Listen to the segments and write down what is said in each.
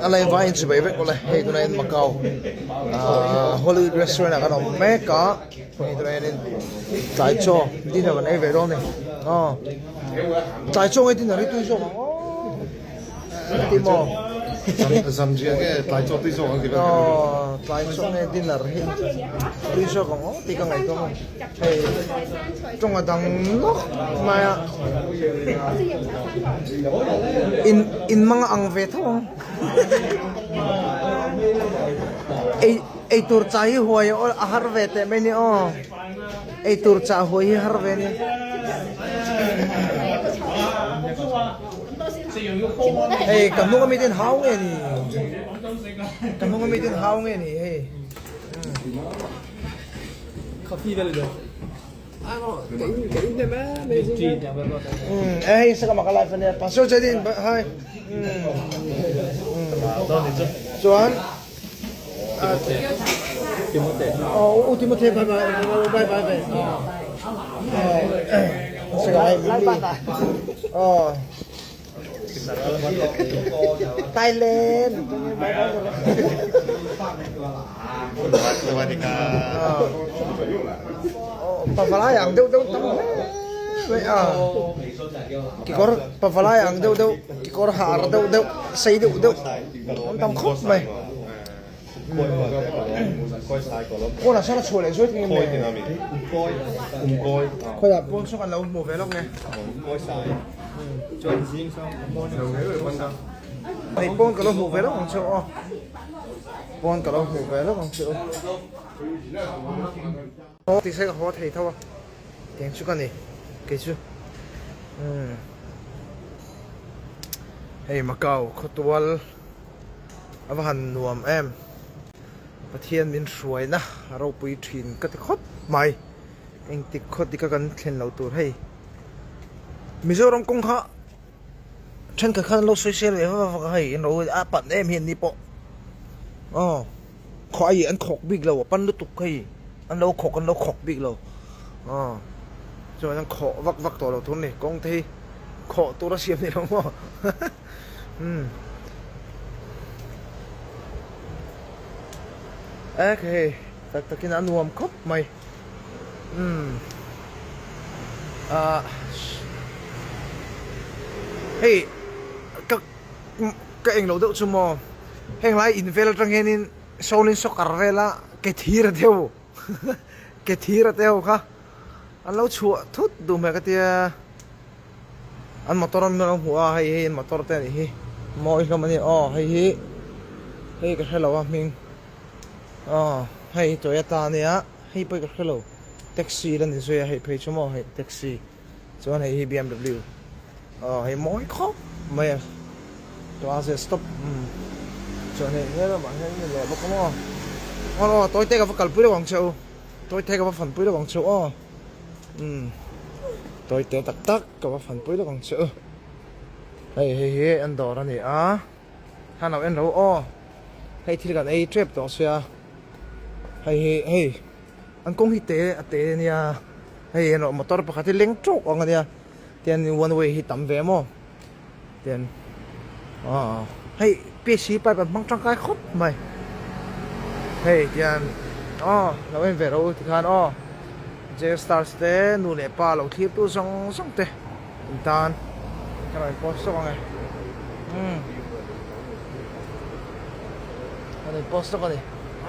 A lei vai in chibai vek awle hei tunah hian Macau ahh Hollywood restaurant ah kan awm mek a hei tunah hianin tlai chaw dinner kan ei ve dawn a ni aw tlai chaw nge dinner hi tui zawk ang aw ti maw aw tlai chaw nge dinner hi tui zawk ang aw tih ka ngaihtuah maw hei tawng a dang nawk mai a in in mang a ang ve tho ang ei eitur chah hi huai a har ve teh mai a ni aw eitur chah huai hi har ve a ni. Hei ka hnung ami ten hau nge ni ka hnung ami ten hau nge ni hei hei saka maka live ania pastor chadin hi chuan Oh, u Timothy bye bye bye bye bye. Oh. Thailand. Pavalai ang deuh deuh tam hle mai a. Kekawr pavalai ang deuh deuh kekawr har deuh deuh sei deuh deuh an tam khawp mai. Pawnah sawn a chhuah leh zuai thei em le? Khawiah pawn sawn kan lo hmu ve lawk nge. Hei pawn ka lo hmuh ve lawk ang che u aw. Pawn ka lo hmuh ve lawk ang che u. Ti se ka haw thei tho a, tiang chu ka ni kei chu. Umm hei Macau khawtual a va han nuam em, Pathian min hruaina a ropui thin ka ti khawp mai, engtik khaw dik a kan thlen lo tur hei Mizoram kawng kha thenkhat khan an lo sawi sel ve vak vak a hei an ro a pan em hi an ni pawh aw. Khaw ai an khawk bik lo a pan lutuk hei an lo khawk an lo khawk bik lo aw chuan an khawh vak vak tawh lo tur a ni kawng te hi khawh tur a siam ni lo maw umm ek hei tak takin a nuam khawp mai umm ah hei ka Ka englo deuh chu maw, heng lai in vel atang hianin Shaolin soccer vela ke thir a deuh ke thir a deuh kha an lo chhuah thut duh hmel ka tia, an motor an lo hmuh a hei hi an motor te a nih hi mawi hlawm a ni aw hei hi hei ka hrelo a hming aw hei Toyota a nia hei pawh hi ka hrelo taxi la ni zui a hei phei chu maw hei taxi. Chuan hei hi bmw aw hei mawi khawp mai a class a stop umm chuan hei he lamah hian ni leh bawk a maw aw aw tawi te ka va kalpui deuh ang che u tawi te ka va fanpui deuh ang che u aw umm tawi te tak tak ka va fanpui deuh ang che u hei hei hi an dawr a ni a han lo en lo aw hei thil kan ei tep tawh sia hei hi hei. An kawng hi te a te a nia hei erawh motor pakhat hi leng tawk ang a nia tian one way hi tam ve maw tian aw hei P C pipe an hmang tangkai khawp mai hei tian aw lo en ve rawh u tikhan aw J stars te nu leh pa lo thlir tu zawng zawng te an tan ka rawn post tawk ang e umm ka rawn post tawk a ni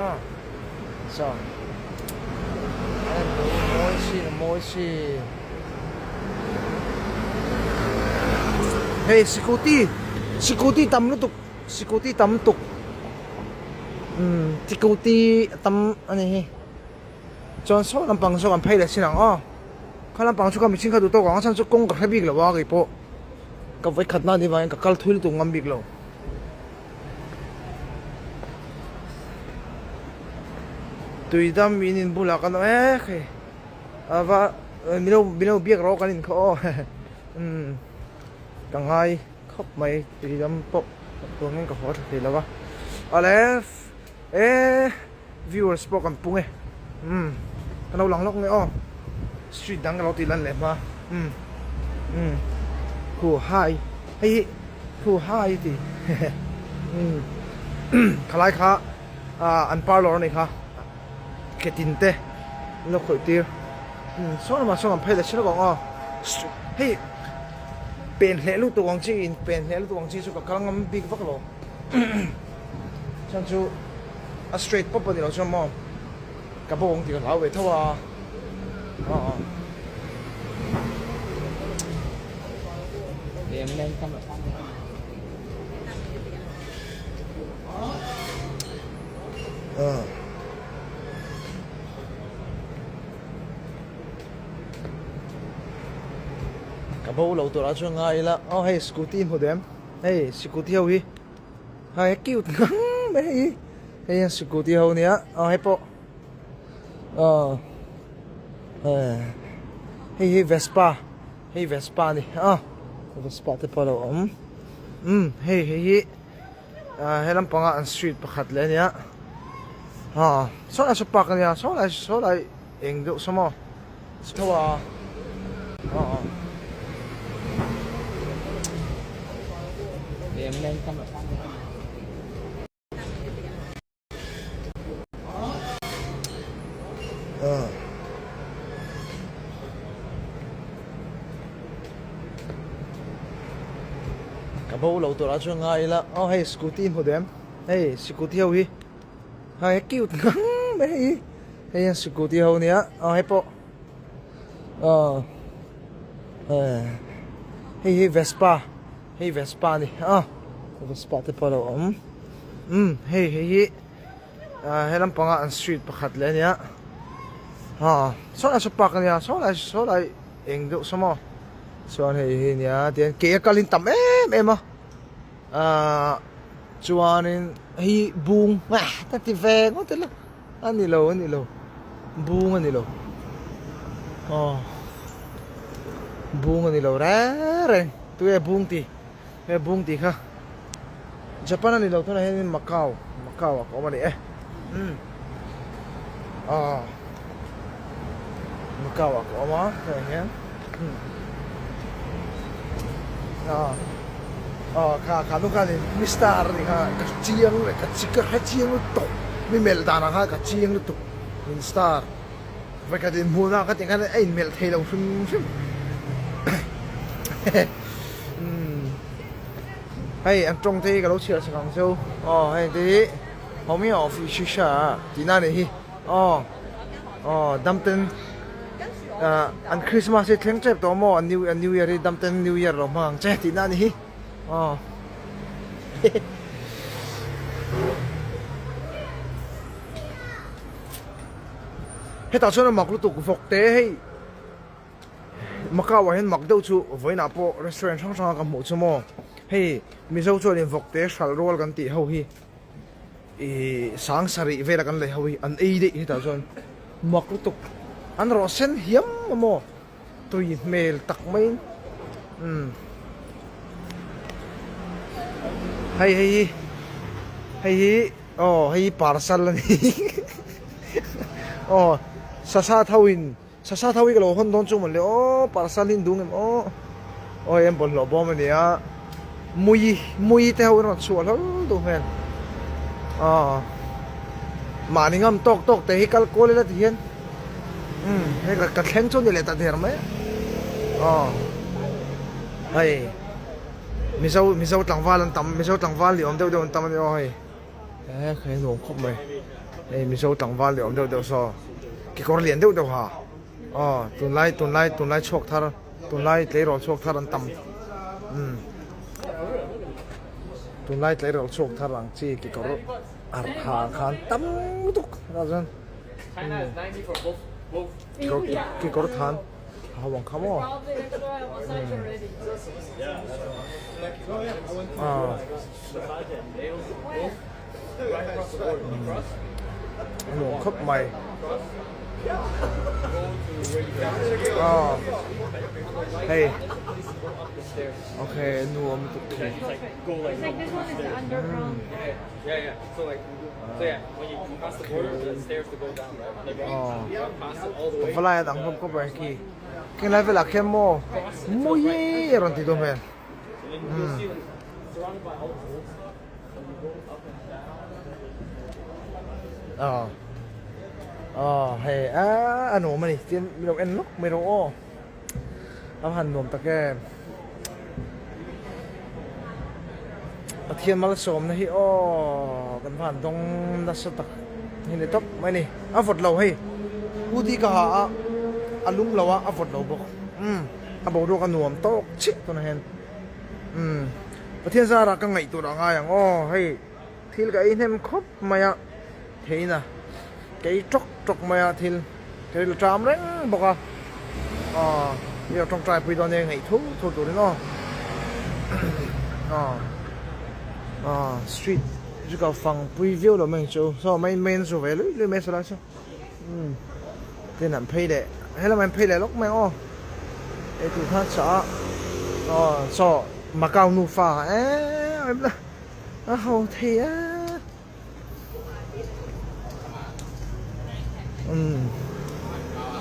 aw. Saw mawi si mawi si hei scooty scooty tam lutuk scooty tam tuk umm scooty a tam a ni hi chuan saw lampang saw kan phei leh sin ang aw kha lampang chu ka mihring kha duh tawk ang a chhan chu kawng ka hre bik lo a keipawh ka vawikhat na ni vangin ka kal thui lutuk ngam bik lo. Tui dam in in bulah kan awm e hei a va milo milo biak rawh kan in kha aw umm ka ngai khawp mai tui dam pawh tuangin ka haw tha thei lo va awle e viewers pawh kan pung e umm kan lo lang lawk nge aw. Street dang ka lo tih lan leh hma umm umm khu hai hei hi khu hai a ti umm khalai kha ah an parlour a nih kha ketin te an lo khawih tir umm saw lamah sawn an phei leh chiang ang aw hei pen hleh lutuk ang chi in pen hleh lutuk ang chi chu ka kal ngam bik vak lo chuan chu a straight pawp a ni lo chuan maw. Ka bawng tih ka hlau ve tho a aw. Ka bo lo tur ah chuan ngai ila aw hei scooty hmu duh em hei scooty ho hi hei cute ngang mai hei. Hei hian scooty ho nia aw hei pawh aw hei hi vespa hei vespa a ni a vespa te pawh a lo awm umm hei hei hi ah he lampanga an street pakhat leh a nia ah saw lai saw park a nia saw lai saw lai eng deuh saw maw tho a aw. Ka bo lo tur ah chuan ngai ila aw hei scooty hmu duh em hei scooty ho hi hei cute ngang mai hei hei hian scooty ho nia aw hei pawh aw hei hi vespa. Hei Vespa a ni a, Vespa te pawh a lo awm. Umm hei hei hi ah he lampanga an street pakhat leh a nia. Ha saw lai saw park a nia saw lai saw lai eng deuh saw maw chuan hei hi a nia tihian ke a kalin tam em em a ah chuanin hei bung ah ka ti ve ngawt ila a ni lo a ni lo bung a ni lo aw bung a ni lo reng reng tunge bung tih he bung tih kha Japan a ni lo tunah hianin Macau Macau ah ka awm a ni e umm aw Macau ah ka awm a tunah hian umm aw aw kha kha nu khanin mi star a ni kha ka chiang leh ka chi ka hre chiang lutuk mi melh dan ang kha ka chiang lutuk min star vawikhat inhmuhna ka tih khan a inmelh thei lo hrim hrim umm hei an tawng te hi ka lo chhiar chak ang cheu aw hei te hi homeo official tihna a nih hi aw aw damten ah an Christmas hi thleng tep tawh maw an new an new year hi damten new year lo hmang ang che tihna a ni hi aw Hetah chuan a mak lutuk vawk te hei Macau ah hian mak deuh chu vawiinah pawh restaurant hrang hrang a ka hmuh chu maw hei Mizo chuanin vawk te hralh rual kan tih ho hi Ihh sang sarih vela kan lei ho hi an ei daih hetah chuan mak lutuk an rawh sen hiam a maw tui hmel tak maiin umm hei hei hi hei hi aw hei hi parcel a ni aw sasa tho in sasa tho hi ka lo hawn dawn chu mawle aw parcel hi an duh ngem aw aw hei an bawlhhlawh bawm a ni a mui mui te ho in rawn chhuah hlawl duh hmel aw mahni ngam tawk tawk te hi kal kual ila ti hian umm hei ka thleng chu a ni leh ta der mai a aw hei mizo mizo tlangval an tam mizo tlangval ni awm deuh deuh an tam a ni aw hei. He hei nuam khawp mai hei mizo tlangval ni awm deuh deuh saw kekawr lian deuh deuh ha aw tunlai tunlai tunlai chhuak thar tunlai tleirawl chhuak thar an tam umm tunlai tleirawl chhuak thar ang chi kekawr arh ha khan tam lutuk tah chuan umm kekawr than a ho ang kha maw umm aw. Nuam khawp mai aw hei Ok nuam lutuk khi. Aw palai a dang hlawm khawp mai khi. Kheng lai velah khian maw mawi a rawn ti dawn hmel. Aw aw hei a nuam a ni tin min lo en lawk mai rawh aw a han nuam tak em Pathian malsawmna hi aw kan va han dawng nasa tak hi ni tawp mai a ni a vawt lo hei hoodie ka ha a a lum lo a a vawt lo bawk umm a boruak a nuam tawk chiah tunah hian umm. Pathian zarah ka ngaih tur a ngai ang aw, hei thil ka ei hnem khawp mai a, theihna ka ei tawk tawk mai a thil ka rilru ṭam reng bawk a, aw hei a ṭawngṭai pui dawn e ngaih tho tho turin aw aw aw street chu ka fang pui viau lo mai ang chu saw main main chu ve lui lui mai a saw lai saw umm tin an phei leh helamah an phei leh lawk mai ang aw eitur kha chah a aw saw Macau nufa em em a ho thei a umm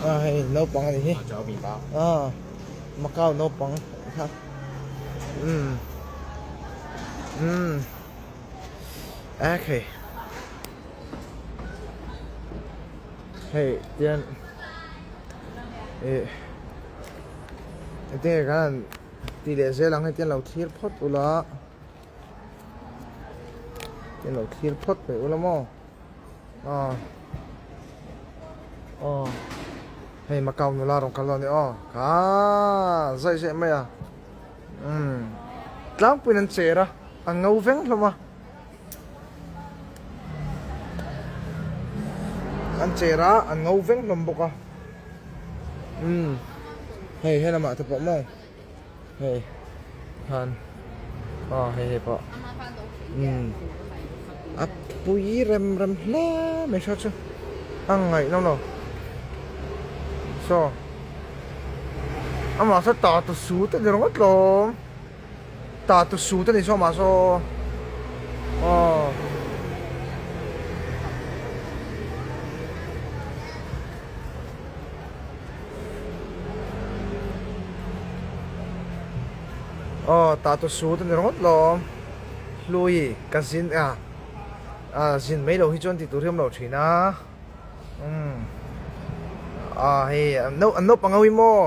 a hei naupang a ni hi aw Macau naupang kha umm umm okay. Hei tian ih engtin nge kan han tih leh zel ang hei tian lo thlir phawt ula tian lo thlir phawt mai ula maw aw aw hei Macau nula rawn kal dawn a ni aw kha zaih zaih mai a umm tlangpuiin an cher a an ngo veng hlawm a. An cher a an ngo veng hlawm bawk a umm hei helamah te pawh maw hei khan aw hei hei pawh umm a pui rem rem hle mai hriat chu a ngaihnawm lo saw amah saw ta tu su te ni ringawt lawm. Ta tu su te ni saw mah saw aw. Aw ta tu su te ni ringawt lawm hlui ka zin a a zin mai lo hi chuan tih tur hi awm lo thin a umm a hei an naupang ho hi maw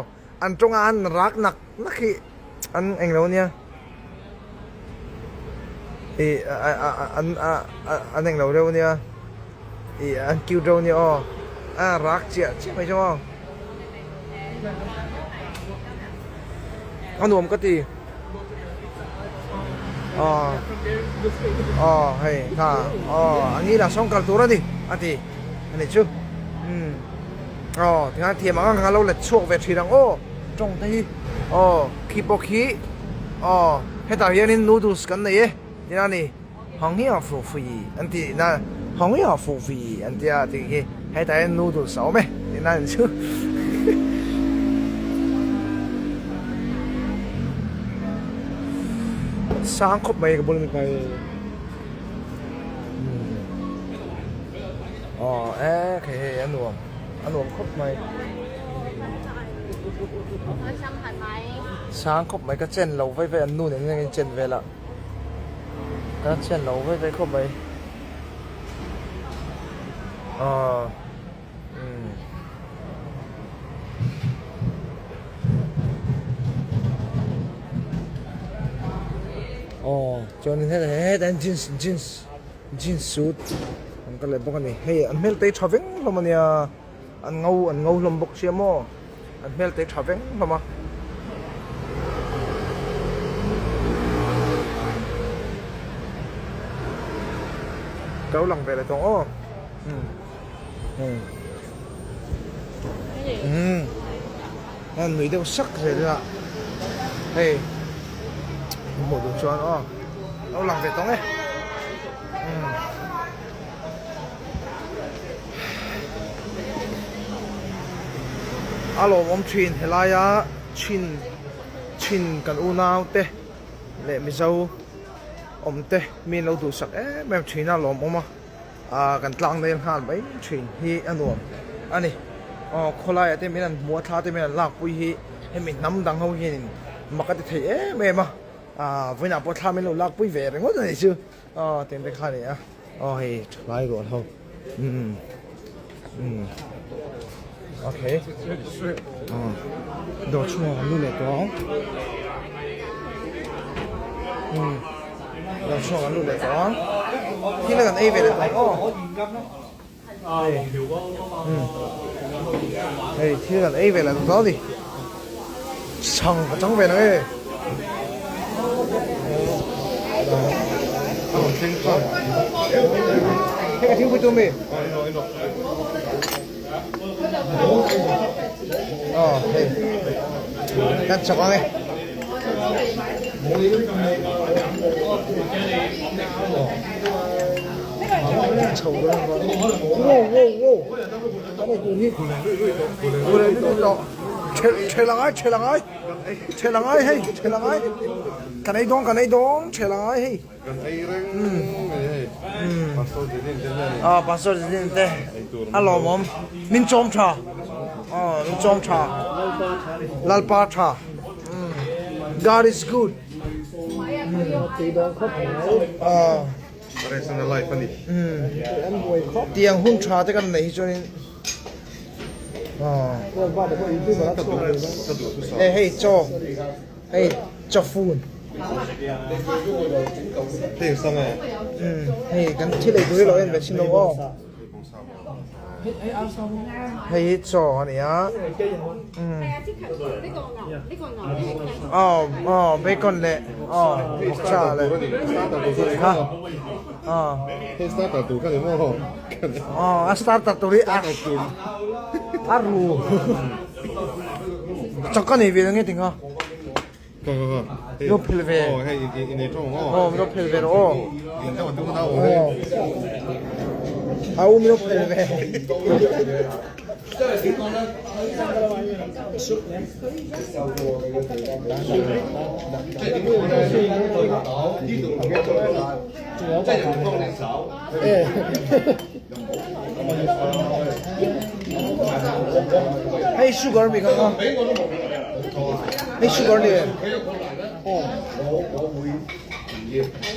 an tawng a an rak nak nak hi. An englo ania ih an an englo reuh ania ih an cute reuh ania aw a rak chiah chiah mai chu aw a nuam ka ti aw aw hei kha aw a ngil ah sawn kal tur a ni a ti a ni chu umm aw tikhan thiam ang ang kha lo let chhuak ve thin ang aw. Tawng te hi aw khi pawh khi aw hetah hianin noodles kan nei e tina a ni hang hi a fu fui an tih na hang hi a fu fui an tia tih khi hetah hian noodles a awm e tina a ni chu sang khawp mai ka bula mipa hi aw e hei hei a nuam a nuam khawp mai. Sang khawp mai ka chen lo vei vei an nu nen hian chen vel a ka chen lo vei vei khawp mai aw umm aw chuanin hetah hian jeans jeans jeans suit an kal leh bawk a ni hei an hmel te hi tha veng hlawm a nia. An ngo an ngo hlawm bawk sia maw an hmel te tha veng hlawm a. Ka lo lang ve leh tawh aw umm umm umm an nui deuh sak zel a hei hmuh duh chuan aw lo lang ve tawng e umm. A lawmawm thin helaia chin thin kan unau te leh Mizo awm te mi an lo duhsak em em thin a lawmawm a ah kan tlang nel nghal mai thin hi a nuam a ni aw khawlaiah te min an hmu a thla te min an lakpui hi hemi hnam dang ho hianin mak a ti thei em em a ah vawiinah pawh thla min lo lakpui ve ringawt a nih chu aw tiang te kha a ni a aw hei thalai rual ho umm umm okay aw dawr chhungah kan lut leh tawh ang umm dawr chhungah kan lut leh tawh ang thil kan ei ve leh tawh ang aw hei umm hei thil kan ei ve leh tawh a ni chhang ka chang ve lo e. Hei ka thingpui tum mi. Aw hei kan chawk ang e. Chho dawn wow wow wow Ṭhel a ngai, ṭhel a ngai, ṭhel a ngai hei, ṭhel a ngai. Kan ei dawn, kan ei dawn, ṭhel a ngai hei. Kan ei reng mai hei. Pastor Zidin te hian. Aw, Pastor Zidin te a lawmawm. Min chawm ṭha. Aw, min chawm ṭha. Lalpa ṭha. God is good. Aw. Tiang hun tha te kan neih hi chuanin eh hei chaw hei chawfun hei kan thil ei tur hi lo en ve chhin lo aw. Hei hi chaw a ni a aw aw bacon leh aw vawkcha leh ha aw aw a starter tur hi a a ru chak a nei ve ang e tinga Lo phel ve. Aw lo phel ve rawh aw. Aw. A u min lo phel ve. Hei sugar mi kha hei sugar ni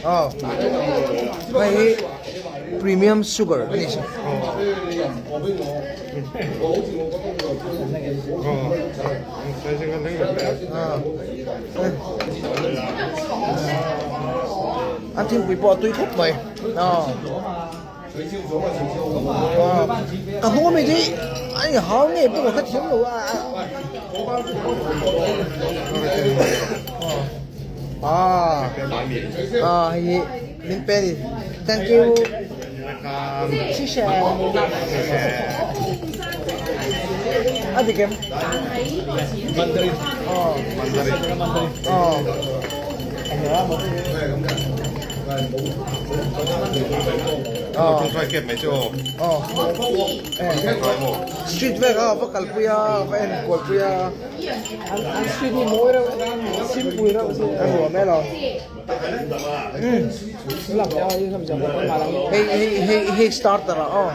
aw hei hi premium sugar a ni chu a thingpui pawh a tui khawp mai aw. Ka hnung ami hi a in hau nge pawh ka hrethiam lo a ah ah hei hi min pe a ni thank you a dik em aw aw. Street vel kha va kalpui a va en kualpui a An street hi mawi reuh simpui reuh si a nuam e lo hei hei hei hei starter ah aw.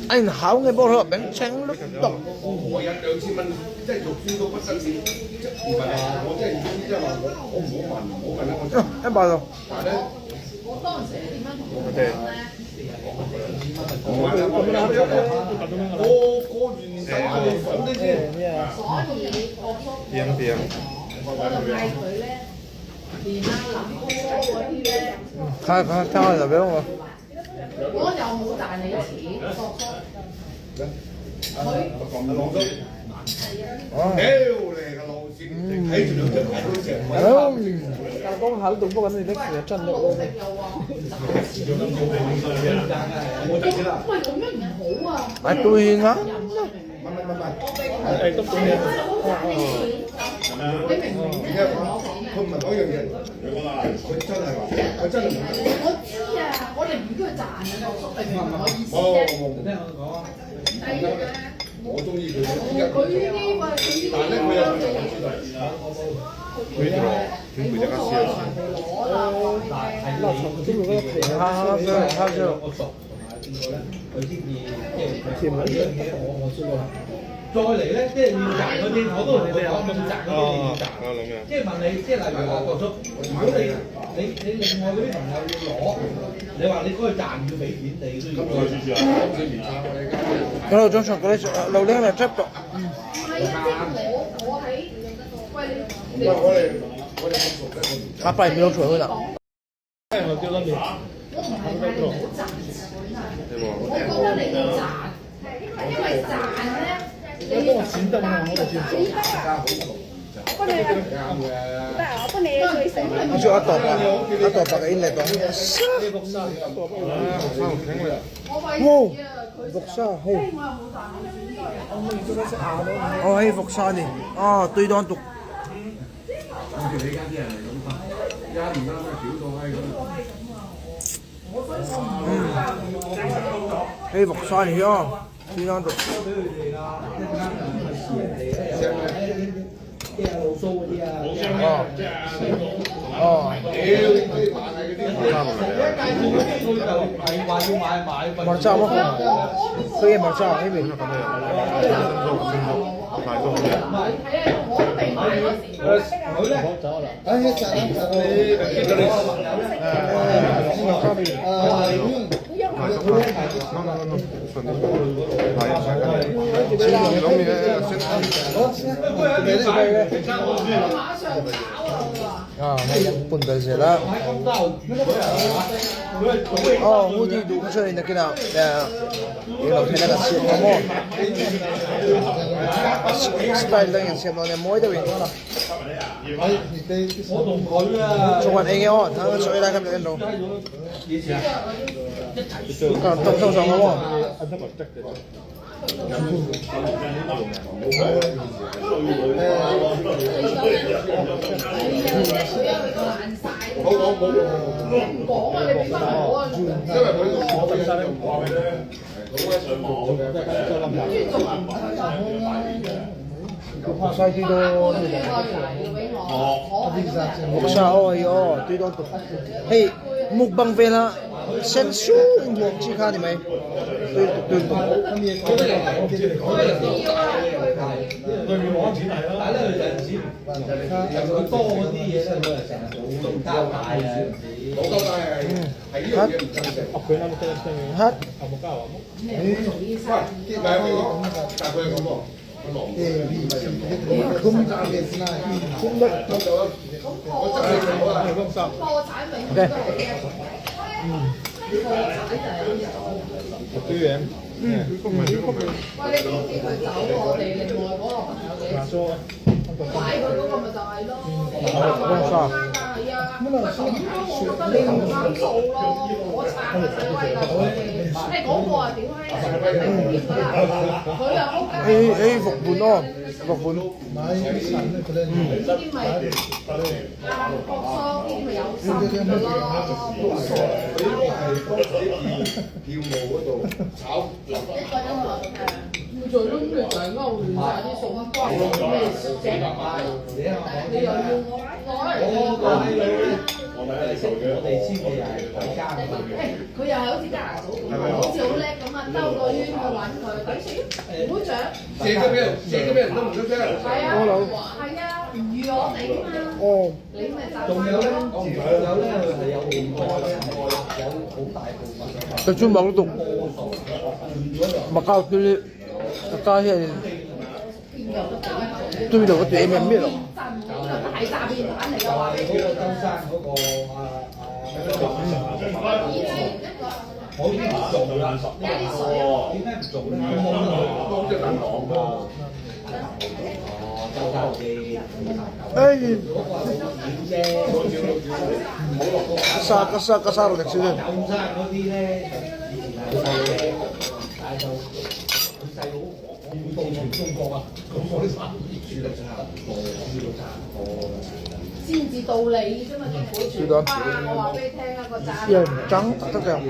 A inhau nge bawk hlawh beng cheng lutuk. Em bảo rồi. Khai khai khai là biết không ạ? A tui ngam 再嚟咧，即係要賺嗰啲，我都同佢講咁賺嗰啲你要賺。即係問你，即係例如話郭叔，如果你你你另外嗰啲朋友要攞，你話你嗰個賺要俾錢，你都要。 Cái đầu trong sọc cái đầu lên là chấp rồi. 他摆没有出去了。我做阿大伯，阿大伯嘅in嚟講。哇！木沙嘿。哦，嘿，木沙呢？哦，對當毒。嘿，木沙呢？哦，對當毒。哦。哦。马扎吗？可以马扎，可以。啊，本地食啦。哦，我哋路出嚟那个啦，诶，楼梯那个切好冇？style 等人切落嚟，摸得完啦。做完 A 哦，他所以来看这个。啊，动动上好冇？西啲都。木沙哦，哦，对当嘿，木棒飞啦，先输我去看你们，对对对。哈。OK。诶诶，服盤咯，服盤。哦。就專網度，麥膠對，加些對到個對面咩咯？哎，沙個沙個沙落嚟先。Hian chang tak tak ang.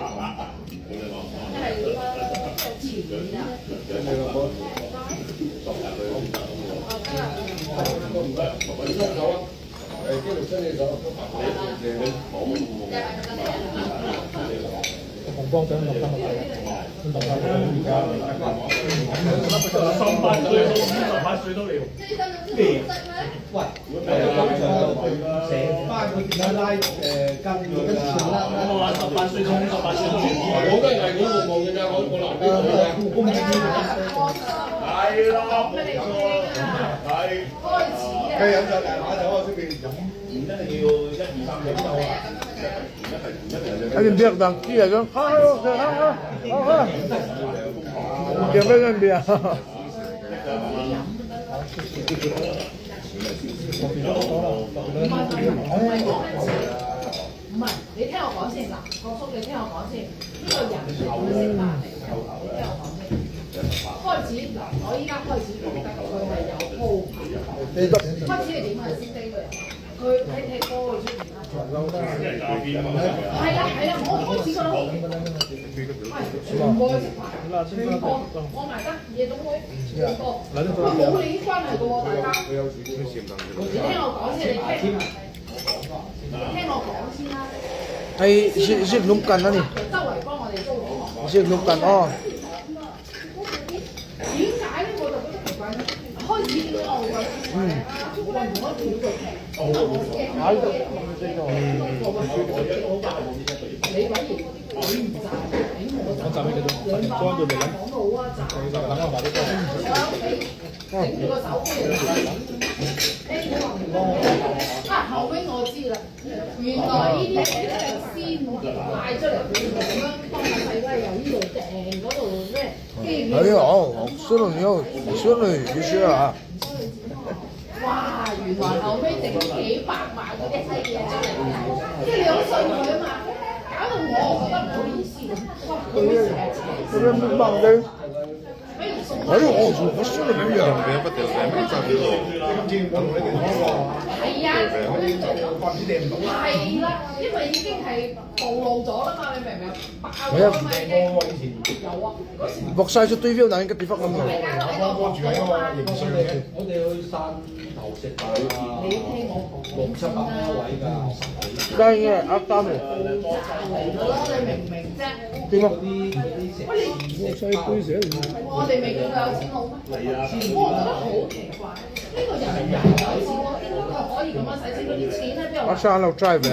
An inbiak dan khi ah chuan kha kha kha kha kha tiang vek an inbia. Hei zikhlum kan a ni zikhlum kan aw. 哎呀，吃了你要吃了你吃啊！这边忙的。哎呦，我吃了没有？剥晒出对标，那应该地方咁啊！梗嘅，阿三嚟。點啊？阿三落 drive 啊！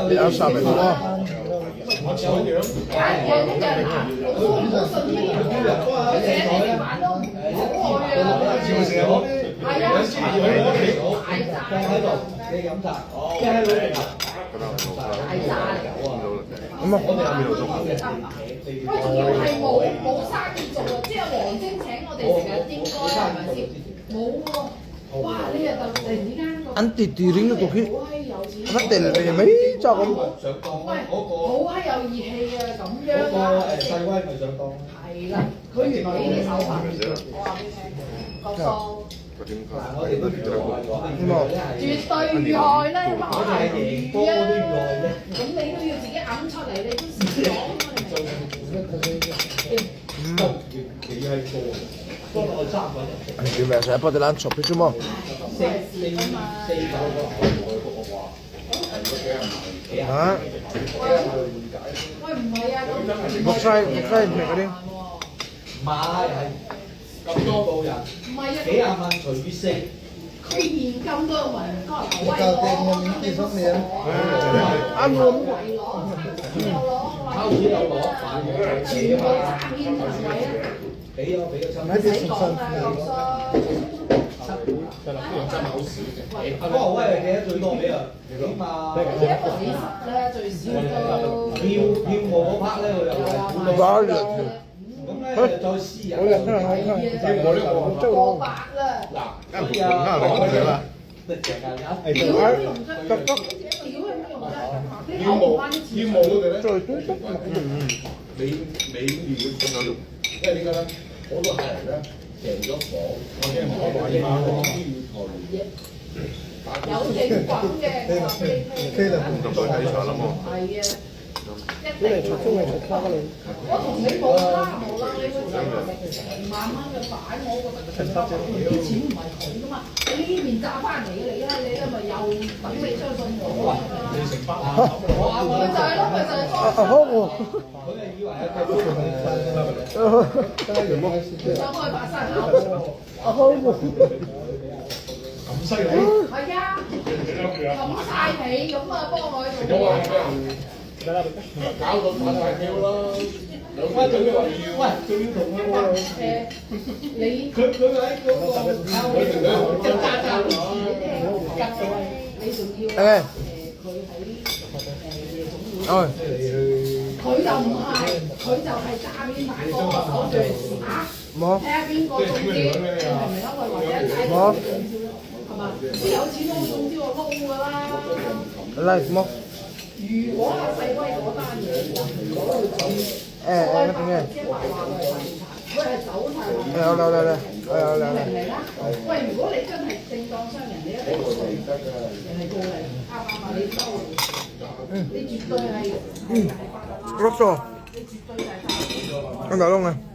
你阿三嚟喎。咁啊！Ăn tì tì ring nó khi nó tiền về mấy cho con Anh về sẽ bắt lan chụp chứ mà. Hả? Bọc sai mẹ cái đi. Ăn uống. 咁再睇茶啦嘛。啊好喎。啊好喎。誒。哦。冇。冇。嚟冇。誒誒乜嘢？誒好嚟嚟嚟，誒好嚟嚟。嗯。碌咗。咁大窿啊！